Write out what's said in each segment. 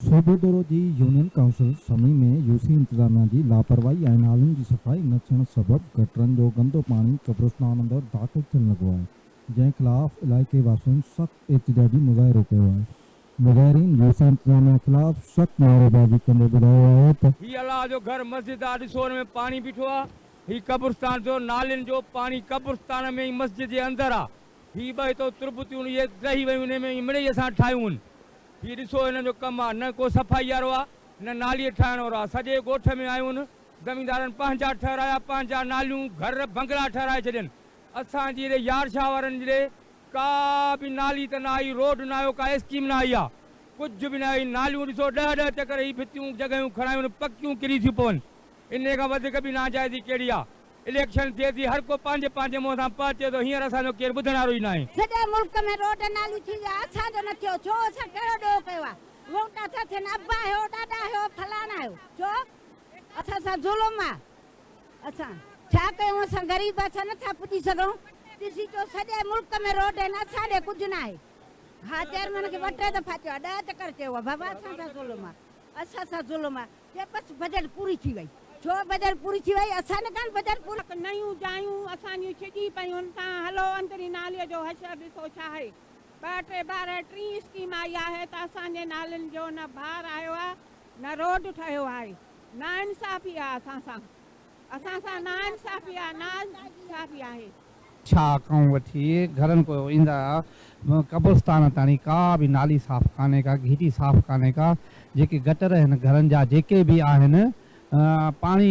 صوبودورو جي union council سمي ۾ UC انتظاميا جي لاپرواهي ۽ نالين جي صفائي نه ٿيڻ سبب گٽرن جو گندو پاڻي قبرستان اندر داخل ٿيڻ لڳو آهي، جنهن خلاف علائقي واسين سخت احتجاجي مظاهرو ڪيو آهي. مظاهرين يوسي انتظاميا خلاف سخت نعريبازي ڪندي ٻڌايو آهي ته. هي الله جو گهر مسجد آ ڏسو ان ۾ پاڻي بيٺو آ هي قبرستان ڏسو نالين جو پاڻي قبرستان ۾ ۽ مسجد جي اندر آ هي ٻه هتو تربتيون اهي لهي ويون انهي ۾ مڙئي اسان ٺاهيون هن. هي ڏسو هنن جو ڪم آ، نه ڪو صفائي وارو آ، نه ناليء ٺاهڻ وارو آ. سڄي ڳوٺ ۾ آيون هن، زميندارن پنهنجا ٺهرايا، پنهنجا ناليون، گهر، بنگلا ٺهرائي ڇڏين. اسان جي هيڏي يار شاهه وارن جي ڪا به نالي ته نه آئي، روڊ نه آيو، ڪا اسڪيم نه آئي آ، ڪجهه به نه آيو. هي ناليون ڏسو، ڏهه ڏهه چڪر هي ڀتيون جڳهيون کڻايون هن، پڪيون ڪري ٿيون پون. انهيء کان وڌيڪ ٻي ناجائزي ڪهڙي آ؟ اليڪشن ٿئي ٿي، هر ڪو پنهنجي پنهنجي منهن سان پهچي ٿو، هينئر اسان جو ڪير ٻڌڻ وارو ئي ناهي. سڄي ملڪ ۾ روڊ ناليون ٿي ويا اسان جو نه ٿيو ڇو اسان ڪهڙو ڏوهه ڪيو آ ووٽ ٿا ٿين ابا آهيو ڏاڏا آهيو فلاڻا آهيو ڇو اسان سان ظلم آ اسان ڇا ڪيون اسان غريب اسان نه ٿا پڄي سگهون ڏسي چو سڄي ملڪ ۾ روڊ آهن اسان ڏي ڪجهه ناهي ها چيئرمين کي ٻه ٽي دفعا چيو آ ڏهه چڪر چيو آ بابا اسان سان ظلم آ اسان سان ظلم آ چي بس بجيٽ پوري ٿي وئي. ڇو بجيٽ پوري ٿي وئي؟ اسان نه ڪانه بجيٽ پوري. نيون جايون اسان جون ڇڄي پيون تان هلو اندرين ناليء جو حشر ڏسو ڇا آهي. ٻه ٽي 12 ٽين اسڪيم آئي آهي ته اسان جي نالين جو نه ڀار آيو آهي نه روڊ ٺهيو آهي. ناانصافي آهي اسان سان. اسان سان ناانصافي آهي ناانصافي آهي. ڇا کان وٺي گهرن ڪو ايندا قبرستان تاڻي ڪا به نالي صاف ڪانهي ڪا گهٽي صاف ڪانهي ڪا جيڪي گٽر آهن گهرن جا جيڪي به آهن پاڻي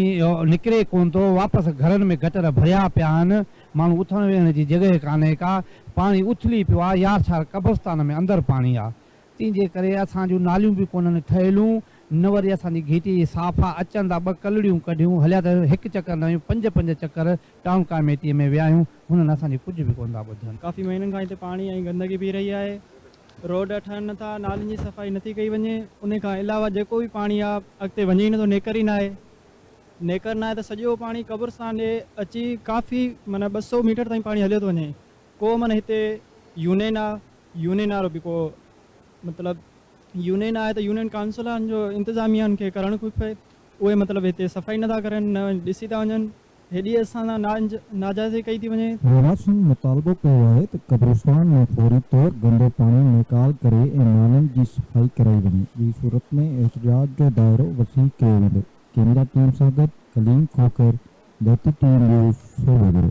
نڪري ڪون ٿو واپس گهرن ۾ گٽر ڀريا پيا آهن ماڻهو اٿڻ ويهڻ جي جڳهه ڪانهي ڪا پاڻي اٿلي پيو آ يار ڇا قبرستان ۾ اندر پاڻي آ تنهن جي ڪري اسان جون ناليون به ڪونهن ٺهيلون، نه وري اسان جي گهيٽي صاف آ، اچن ٿا ٻه ڪلڙيون ڪڍيون هليا ته هڪ چڪر نه آهيون پنج پنج چڪر ٽائون ڪاميٽيء ۾ ويا آهيون، هنن اسان جي ڪجهه به ڪونه ٿا ٻڌن. ڪافي مهينن کان هتي پاڻي ۽ گندگي بيهي رهي آهي، روڊ ٺهن نٿا، نالين جي صفائي نٿي ڪئي وڃي، انهي کان علاوه جيڪو به پاڻي آ اڳتي وڃي ئي نٿو نيڪر ئي ناهي، نيڪر ناهي ته سڄو پاڻي قبرستان ڏي اچي ڪافي معنيٰ 200 ميٽر تائين پاڻي هليو ٿو وڃي، ڪو معنيٰ هتي يونين آ يونين وارو به ڪو مطلب يونين آهي ته يونين ڪائونسلن جو انتظاميا کي ڪرڻ کپي اهي مطلب هتي صفائي نٿا ڪرن نه ڏسي ٿا وڃن هيڏي اسان سان ناجائزي ڪئي ٿي وڃي. رهواسين مطالبو ڪيو آهي ته قبرستان مان فوري طور گندو پاڻي نيڪال ڪري ۽ نالين جي صفائي ڪرائي وڃي ٻي صورت ۾ احتجاج جو دائرو وسيع ڪيو ويندو. ڪيمرا ٽيم سان گڏ Kaleem Khokhar, Dharti T V news, Sobhodero.